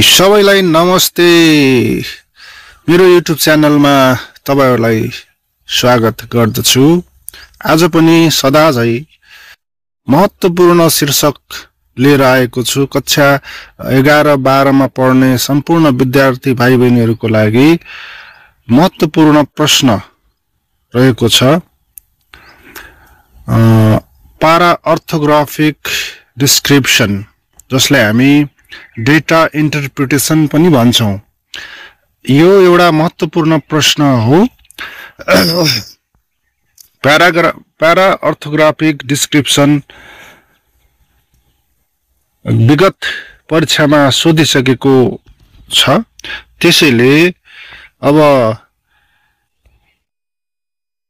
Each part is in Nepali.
सबैलाई नमस्ते। मेरो युट्युब च्यानलमा तपाईहरुलाई स्वागत गर्दछु। आज पनि सदा झै महत्त्वपूर्ण शीर्षक लिएर आएको छु। कक्षा 11-12 मा पढ्ने सम्पूर्ण विद्यार्थी भाइ बहिनीहरुको लागि महत्त्वपूर्ण प्रश्न रहेको छ। पारा अर्थोग्राफिक डिस्क्रिप्सन, जसलाई हामी डेटा इन्टरप्रिटेसन पनि भन्छौं। यो एउटा महत्त्वपूर्ण प्रश्न हो। पारा अर्थोग्राफिक डिस्क्रिप्सन विगत परीक्षामा सोधिसकेको छ। त्यसैले अब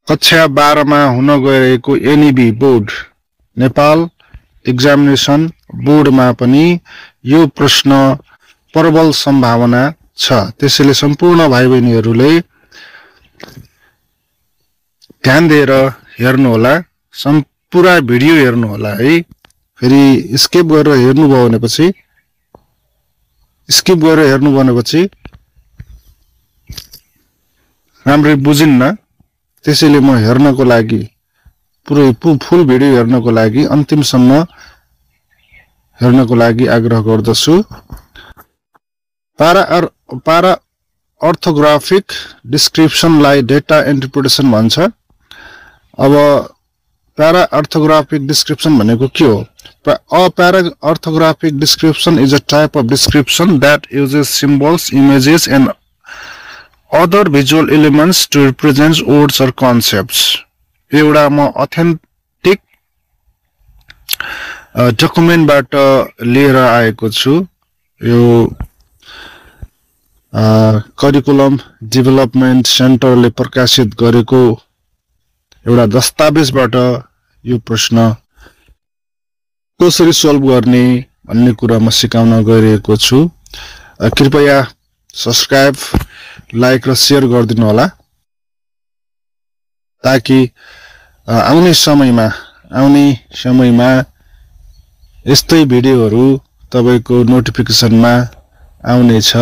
कक्षा 12 मा हुन गएको एनईबी बोर्ड, नेपाल एक्जामिनेसन बोर्डमा पनि यो प्रश्न प्रबल सम्भावना छ। त्यसैले सम्पूर्ण भाइ बहिनीहरुले ध्यान दिएर हेर्नु होला, पूरा भिडियो हेर्नु होला है। फेरि स्किप गरेर हेर्नुभयो भनेपछि राम्ररी बुझिन्न। त्यसैले म हेर्नको लागि पुरै फुल भिडियो हेर्नको लागि अन्तिमसम्म हेर्नको लागि आग्रह गर्दछु। पारा अर्थोग्राफिक डिस्क्रिप्सनलाई डेटा इन्टरप्रिटेसन भन्छ। अब पारा अर्थोग्राफिक डिस्क्रिप्सन भनेको के हो? A para orthographic description is a type of description that uses symbols, images, and other visual elements to represent words or concepts. एउटा म अथेन्टिक डकुमेन्टबाट लिएर आएको छु। यो करिकुलम डेभलपमेन्ट सेन्टरले प्रकाशित गरेको एउटा दस्तावेजबाट यो प्रश्न कसरी सल्भ गर्ने भन्ने कुरा म सिकाउन गइरहेको छु। कृपया सब्स्क्राइब, लाइक र शेयर गरिदिनु होला, ताकि आउने समयमा यस्तै भिडियोहरु तपाईको नोटिफिकेसनमा आउने छ।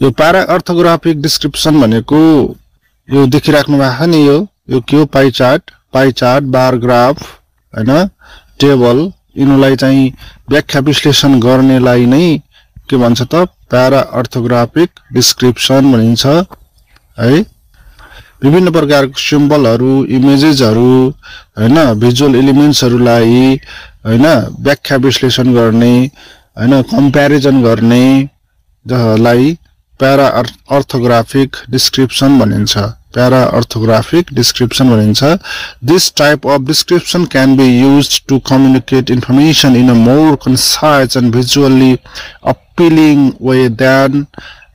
यो पारा अर्थोग्राफिक डिस्क्रिप्सन भनेको यो देखिराख्नु भएको नि, यो के हो? पाई चार्ट, बार ग्राफ हैन, टेबल, यिनीलाई चाहिँ व्याख्या विश्लेषण गर्नेलाई नै के भन्छ त? पारा अर्थोग्राफिक डिस्क्रिप्सन भनिन्छ है। विभिन्न प्रकारको सिम्बलहरु, इमेजेसहरु हैन, भिजुअल एलिमेन्ट्सहरुलाई हैन व्याख्या विश्लेषण गर्ने हैन, कम्प्यारिजन गर्ने जसलाई पारा अर्थोग्राफिक डिस्क्रिप्सन भनिन्छ। पारा अर्थोग्राफिक डिस्क्रिप्सन भनिन्छ। This type of description can be used to communicate information in a more concise and visually appealing way than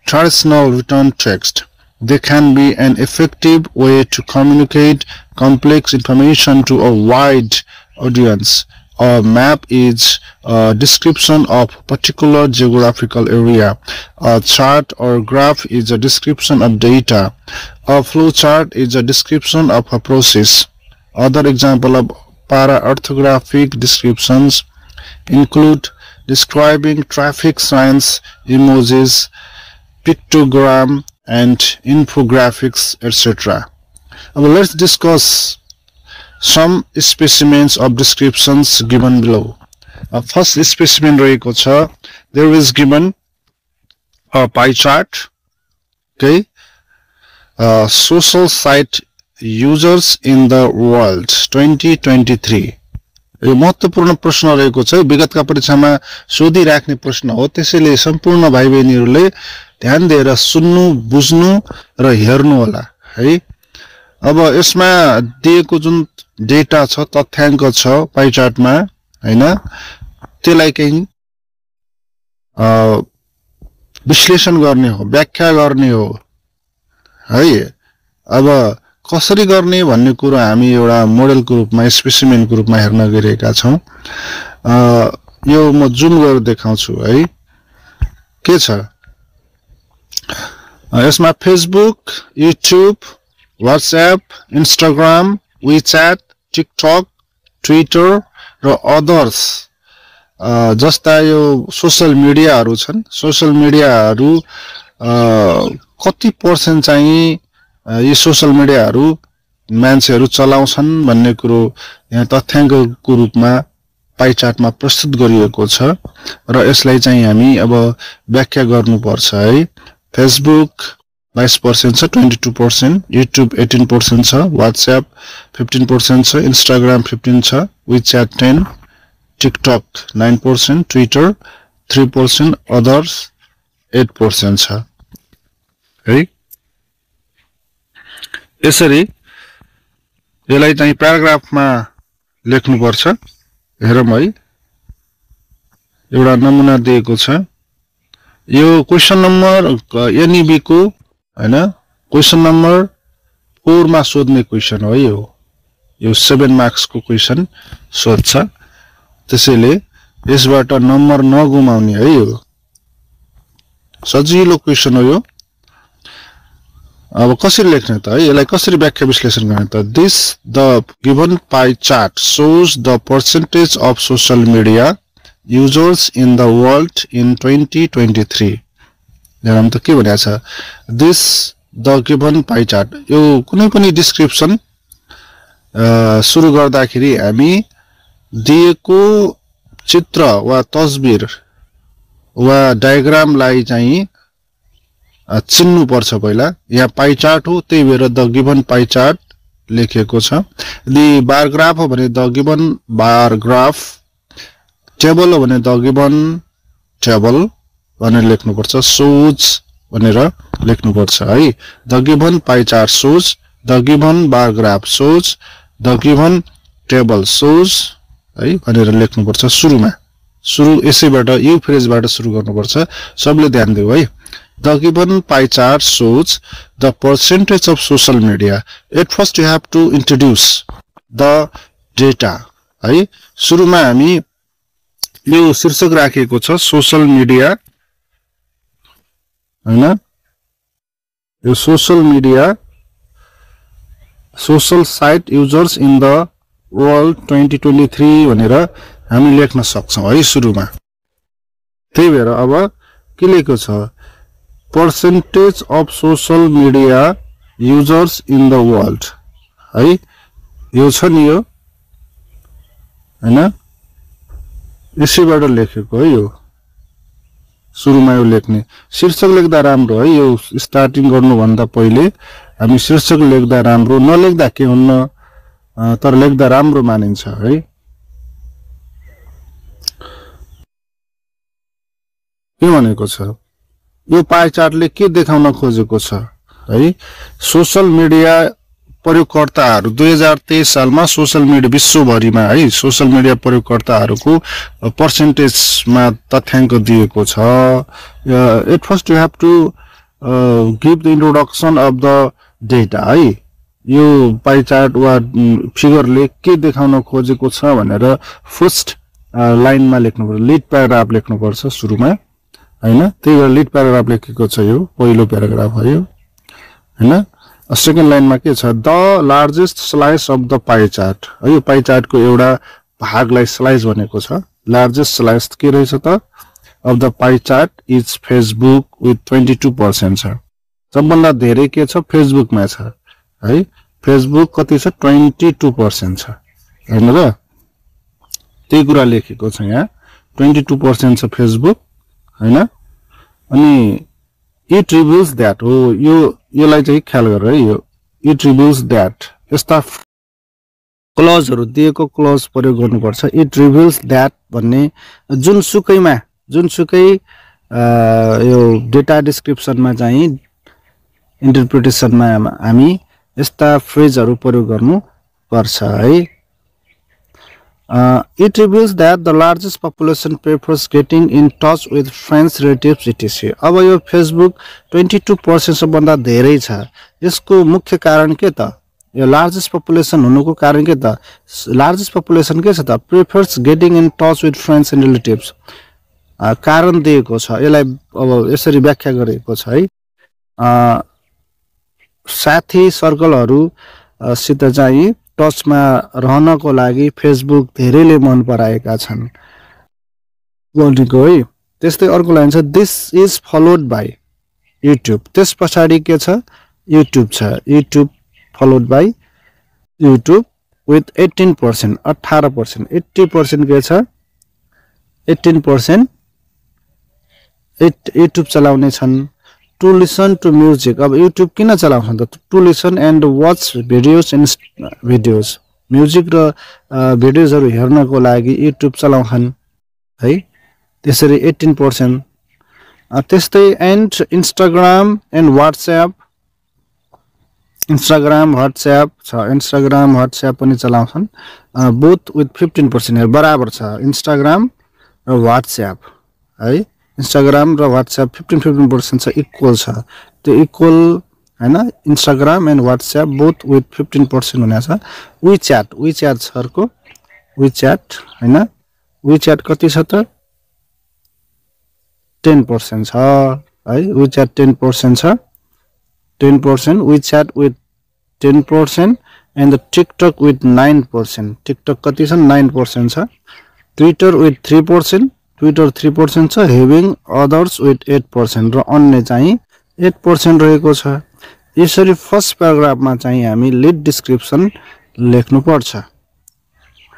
traditional written text. They can be an effective way to communicate complex information to a wide audience. A map is a description of a particular geographical area. A chart or graph is a description of data. A flow chart is a description of a process. Other examples of para-orthographic descriptions include describing traffic signs, emojis, pictogram, and infographics, etc. Now let's discuss some specimens of descriptions given below. First specimen रहेको छ, there is given a pie chart. Okay, social site users in the world 2023. यो महत्त्वपूर्ण प्रश्न रहेको छ, विगतका परीक्षामा सोधिराख्ने प्रश्न हो। त्यसैले सम्पूर्ण भाइ बहिनीहरुले ध्यान दिएर सुन्नु, बुझ्नु र हेर्नु होला है। अब यसमा दिएको जुन डेटा छ, तथ्याङ्क छ पाई चार्टमा हैन, त्यसलाई चाहिँ विश्लेषण गर्ने हो, व्याख्या गर्ने हो है। अब कसरी गर्ने भन्ने कुरा हामी एउटा मोडेलको रूपमा, स्पेसिमेनको रूपमा हेर्न गइरहेका छौं। यो म जुम गरेर देखाउँछु है। के छ यसमा? Facebook, YouTube, WhatsApp, Instagram, WeChat, TikTok, Twitter र others जस्ता यो सोशल मिडियाहरू छन् सोशल मिडियाहरू कति पर्सेन्ट चाहिँ यी सोशल मिडियाहरू मान्छेहरू चलाउँछन् भन्ने कुरो यहाँ तथ्याङ्कको रूपमा पाइ चार्टमा प्रस्तुत गरिएको छ र यसलाई चाहिँ हामी अब व्याख्या गर्नुपर्छ है फेसबुक 22% छ 22% युट्युब 18% छ व्हाट्सएप 15% छ इन्स्टाग्राम 15 छ WeChat 10 टिकटक 9% ट्विटर 3% अदर्स 8% छ है यसरी यसलाई चाहिँ प्याराग्राफमा लेख्नु पर्छ हेरौँ है एउटा नमुना दिएको छ यो क्वेशन नम्बर एनईबी को हैन क्वेशन नम्बर 4 मा सोध्ने क्वेशन हो यो 7 मार्क्स को क्वेशन सोध्छ त्यसैले यसबाट नम्बर नगुमाउने है यो सजिलो क्वेशन हो यो अब कसरी लेख्ने त है यसलाई कसरी व्याख्या विश्लेषण गर्ने त this the given pie chart shows the percentage of social media users in the world in 2023 हेरौँ त के भनेको छ this the given pie chart यो कुनै पनि डिस्क्रिप्सन सुरु गर्दाखेरि हामी दिएको चित्र वा तस्बिर वा डायग्रामलाई चाहिँ चिन्नु पर्छ पहिला यहाँ पाई चार्ट हो त्यही भएर द गिवन पाई चार्ट लेखेको छ दि बार ग्राफ हो भने the given bar graph table हो भने द गिवन टेबल भनेर लेख्नु पर्छ shows भनेर लेख्नु पर्छ है the given pie chart shows the given bar graph shows the given table shows है भनेर लेख्नु पर्छ सुरुमा सुरु यसैबाट यो फ्रेजबाट सुरु गर्नुपर्छ सबले ध्यान दिऊ है The given pie chart shows the percentage of social media. At first you have to introduce the data. है सुरुमा हामी यो शीर्षक राखेको छ सोशल मिडिया हैन यो social media social site users in the world 2023 भनेर हामी लेख्न सक्छौं है सुरुमा त्यही भएर अब के लेखेको छ percentage of social media users in the world है यो छ नि यो हैन यसैबाट लेखेको है यो सुरुमा यो लेख्ने शीर्षक लेख्दा राम्रो है यो स्टार्टिङ गर्नु भन्दा पहिले हामी शीर्षक लेख्दा राम्रो नलेख्दा के हुन्न तर लेख्दा राम्रो मानिन्छ है के भनेको छ यो पाई चार्टले के देखाउन खोजेको छ है सोशल मिडिया प्रयोगकर्ताहरु 2023 सालमा सोशल मिडिया विश्वभरिमा है सोशल मिडिया प्रयोगकर्ताहरुको पर्सेन्टेजमा तथ्याङ्क दिएको छ at first you have to give the introduction of the data है यो पाई चार्ट वा फिगरले के देखाउन खोजेको छ भनेर फर्स्ट लाइनमा लेख्नु पर्छ लीड प्याराग्राफ लेख्नु पर्छ सुरुमा हैन त्यही भएर लीड प्याराग्राफ लेखेको छ यो पहिलो प्याराग्राफ हो यो हैन सेकेन्ड लाइनमा के छ the largest slice of the pie chart यो पाई चार्टको एउटा भागलाई स्लाइस भनेको छ लार्जेस्ट स्लाइस के रहेछ त of the pie chart is Facebook with 22% छ सबभन्दा धेरै के छ फेसबुकमा छ है फेसबुक कति छ 22% छ हैन र त्यही कुरा लेखेको छ यहाँ 22% छ फेसबुक हैन अनि इट रिभिल्स दैट हो योलाई चाहिँ ख्याल गर है यो इट रिभिल्स दैट यस्ता क्लजहरु दिएको क्लज प्रयोग गर्नुपर्छ इट रिभिल्स दैट भन्ने जुनसुकै यो डेटा डिस्क्रिप्सनमा चाहिँ इन्टरप्रिटेसनमा हामी यस्ता फ्रेजहरु प्रयोग गर्नु पर्छ है it reveals that the largest population prefers getting in touch with friends, relatives, etc. अब यो Facebook 22% सबभन्दा धेरै छ यसको मुख्य कारण के त यो लार्जेस्ट पपुलेसन हुनुको कारण के त लार्जेस्ट पपुलेसन के छ त prefers getting in touch with friends and relatives कारण दिएको छ यसलाई अब यसरी व्याख्या गरेको छ है साथी सर्कलहरु सित चाहिँ टचमा रहनको लागि फेसबुक धेरैले मन पराएका छन् वर्ल्डको है। त्यस्तै अर्को लाइन छ this is followed by YouTube. त्यस पछाडि के छ युट्युब छ। YouTube followed by YouTube with 18%, 18%, 80% के छ 18% युट्युब चलाउने छन्। टु लिसन टु म्युजिक, अब युट्युब किन चलाउँछन् त to listen and watch videos and videos, music र भिडियोजहरु हेर्नको लागि युट्युब चलाउँछन् है। त्यसरी 18%। त्यस्तै and Instagram and WhatsApp, Instagram WhatsApp छ, इन्स्टाग्राम व्हाट्सएप पनि चलाउँछन् बोथ विथ 15%, बराबर छ इन्स्टाग्राम र व्हाट्सएप है। इन्स्टाग्राम र व्हाट्सएप 15% छ, इक्वल छ त्यो इक्वल हैन। Instagram and WhatsApp both with 15% हुनेछ। WeChat, WeChat सरको WeChat हैन, WeChat कति छ त 10% छ है। WeChat 10% छ, 10%, WeChat with 10% and the TikTok with 9%. TikTok कति छ 9% छ। Twitter with 3%, Twitter 3% छ, having others with 8% र अन्य चाहिँ 8% रहेको छ। यसरी फर्स्ट प्याराग्राफमा चाहिँ हामी लिड डिस्क्रिप्सन लेख्नु पर्छ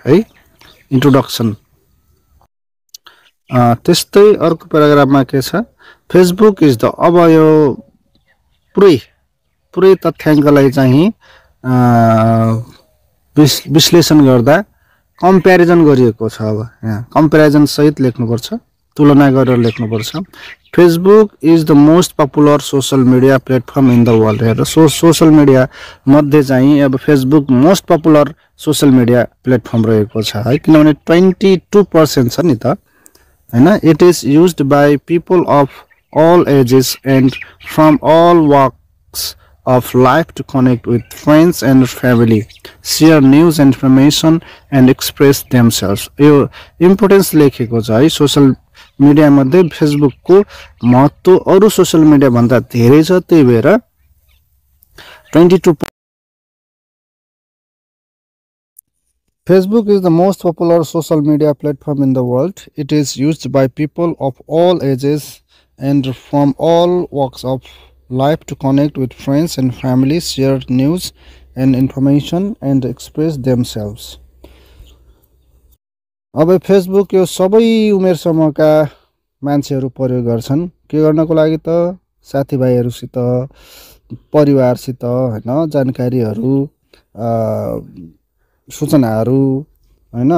है, इन्ट्रोडक्सन। त्यस्तै अर्को प्याराग्राफमा के छ फेसबुक इज द, अब यो पुरै तथ्याङ्कलाई चाहिँ विश्लेषण गर्दा कम्प्यारिजन गरिएको छ। अब यहाँ कम्प्यारिजन सहित लेख्नुपर्छ, तुलना गरेर लेख्नुपर्छ। Facebook is the most popular social media platform in the world. हेर सोशल मिडिया मध्ये चाहिँ अब Facebook most popular social media platform रहेको छ है, किनभने 22% छ नि त हैन। It is used by people of all ages and from all walks of life to connect with friends and family, share news and information and express themselves. यो इम्पोर्टेन्स लेखेको छ है। सोशल मिडिया मध्ये फेसबुक को महत्व अरु सोशल मिडिया भन्दा धेरै छ, त्यही भएर 22। Facebook is the most popular social media platform in the world. It is used by people of all ages and from all walks of life to connect with friends and family, share news and information and express themselves. अब फेसबुक यो सबै उमेर समूहका मान्छेहरू प्रयोग गर्छन्। के गर्नको लागि त साथीभाइहरूसित, परिवारसित हैन, जानकारीहरू, सूचनाहरू हैन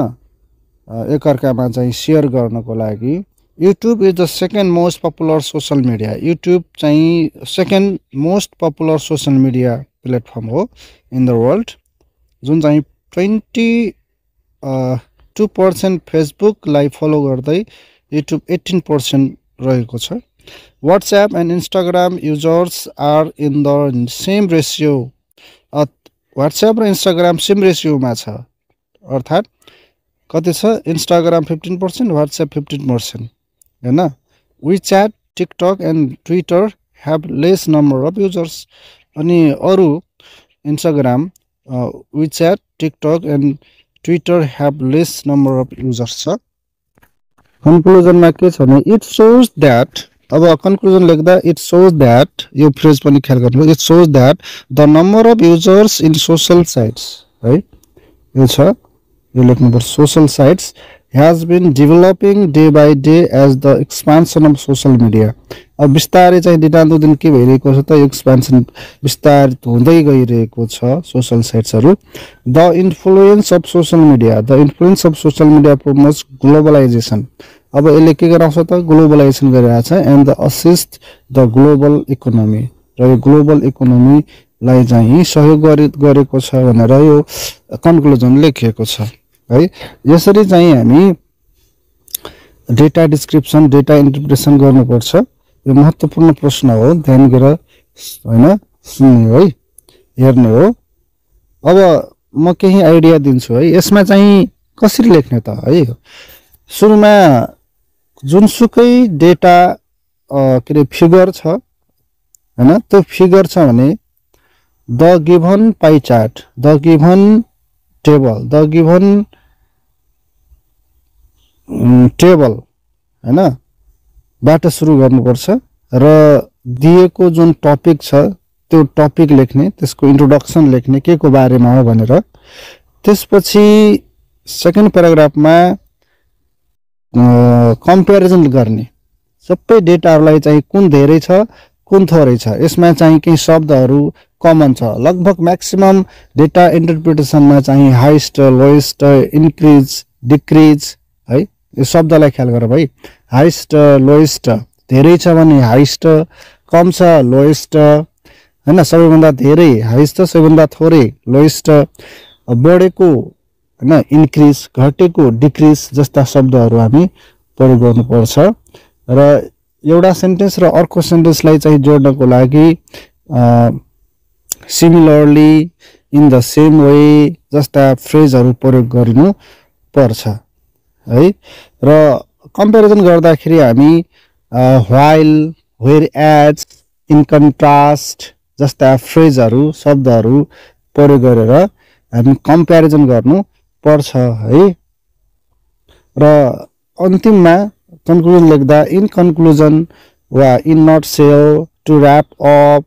एकअर्कामा चाहिँ शेयर गर्नको लागि। YouTube is the second most popular social media. YouTube चाहिँ second most popular social media platform हो in the world, जुन चाहिँ 22% Facebook लाई फलो गर्दै YouTube 18% रहेको छ। WhatsApp and Instagram users are in the same ratio. WhatsApp र Instagram सेम रेशियोमा छ, अर्थात् कति छ Instagram 15%, WhatsApp 15%। हैन। WeChat, TikTok and Twitter have less number of users. अनि अरु Instagram, WeChat, TikTok and Twitter have less number of users छ। कन्क्लुजन मा के छ भने it shows that, अब कन्क्लुजन लेख्दा it shows that, यो फ्रेज पनि ख्याल गर्नु, it shows that the number of users in social sites है, यो छ, यो लेख्नु पर्छ social sites has been developing day by day as the expansion of social media. अब बिस्तारै चाहिँ दिनानुदिन के भइरहेको छ त एक्सपेन्सन विस्तारित हुँदै गइरहेको छ social साइट्सहरु। The influence of social media, the influence of social media promotes globalization. अब यसले के गराउँछ त ग्लोबलाइजेसन गरिरहेछ and the assist the global economy, र यो ग्लोबल इकोनोमी लाई चाहिँ सहयोग गरेको छ भनेर यो कन्क्लुजन लेखिएको छ है। यसरी चाहिँ हामी डेटा डिस्क्रिप्सन, डेटा इन्टरप्रिटेसन गर्नुपर्छ। यो महत्त्वपूर्ण प्रश्न हो, ध्यान गरेर हैन सुन्ने है, हेर्ने हो। अब म केही आइडिया दिन्छु है, यसमा चाहिँ कसरी लेख्ने त है। सुरुमा जुनसुकै डेटा के फिगर छ हैन, त्यो फिगर छ भने the given pie chart, the given table, the given table हैन बाट सुरु गर्नुपर्छ र दिएको जुन टपिक छ त्यो टपिक लेख्ने त्यसको इन्ट्रोडक्सन लेख्ने के को बारेमा हो भनेर त्यसपछि सेकेन्ड प्याराग्राफमा कम्प्यारिजन गर्ने सबै डेटाहरुलाई चाहिँ कुन धेरै छ कुन थोरै छ यसमा चाहिँ केही शब्दहरु कमन छ लगभग म्याक्सिमम डेटा इन्टरप्रिटेसनमा चाहिँ हाइएस्ट लोएस्ट इन्क्रिज डिक्रिज है यो शब्दलाई ख्याल गर भाइ हाइएस्ट लोएस्ट धेरै छ भने हाइएस्ट कम छ लोएस्ट हैन सबैभन्दा धेरै हाइएस्ट सबैभन्दा थोरै लोएस्ट बढेको हैन इन्क्रिज घटेको डिक्रिज जस्ता शब्दहरु हामी प्रयोग गर्नुपर्छ र एउटा सेन्टेन्स र अर्को सेन्टेन्सलाई चाहिँ जोड्नको लागि similarly in the same way जस्ता फ्रेजहरु प्रयोग गर्नु पर्छ है र कम्प्यारिजन गर्दाखेरि हामी while whereas in contrast जस्ता फ्रेजहरु शब्दहरु प्रयोग गरेर हामी कम्प्यारिजन गर्नु पर्छ है र अन्तिममा कन्क्लुजन लेख्दा इन कन्क्लुजन वा in nutshell to wrap up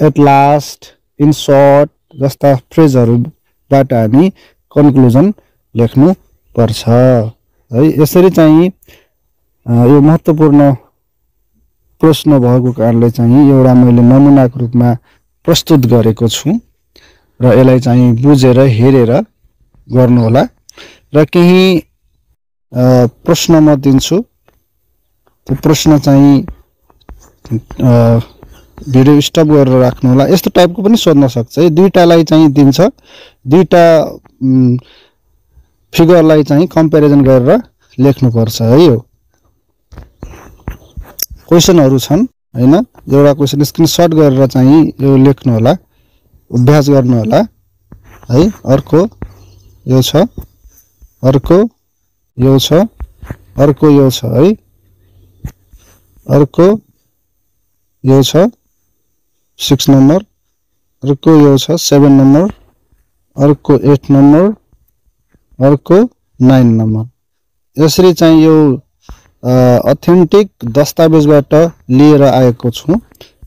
at last in short जस्ता फ्रेजहरुबाट हामी कन्क्लुजन लेख्नु पर्छ है यसरी चाहिँ यो महत्त्वपूर्ण प्रश्न भएको कारणले चाहिँ एउटा मैले नमुनाको रूपमा प्रस्तुत गरेको छु र यसलाई चाहिँ बुझेर हेरेर गर्नु होला र केही प्रश्न म दिन्छु त्यो प्रश्न चाहिँ भिडियो स्टप गरेर राख्नु होला यस्तो टाइपको पनि सोध्न सक्छ है दुईटालाई चाहिँ दिन्छ दुईटा फिगरलाई चाहिँ कम्प्यारिजन गरेर लेख्नु पर्छ है यो क्वेशनहरु छन् हैन एउटा क्वेशन स्क्रिनशट गरेर चाहिँ यो लेख्नु होला अभ्यास गर्नु होला है अर्को यो छ अर्को यो छ अर्को यो छ है अर्को यो छ 6 नम्बर अर्को यो छ 7 नम्बर अर्को 8 नम्बर अर्को 9 नम्बर यसरी चाहिँ यो अथेन्टिक दस्तावेजबाट लिएर आएको छु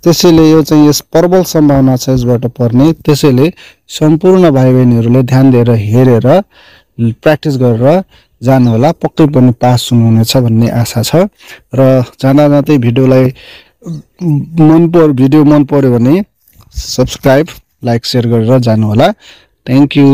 त्यसैले यो चाहिँ यस प्रबल सम्भावना छ यसबाट पर्ने त्यसैले सम्पूर्ण भाइ बहिनीहरुले ध्यान दिएर हेरेर प्र्याक्टिस गरेर जानु होला पक्कै पनि पास हुनुहुनेछ भन्ने आशा छ र जाँदा जाँदै भिडियोलाई भिडियो मन पर्यो भने सब्स्क्राइब लाइक शेयर गरेर जानु होला थ्यांक यू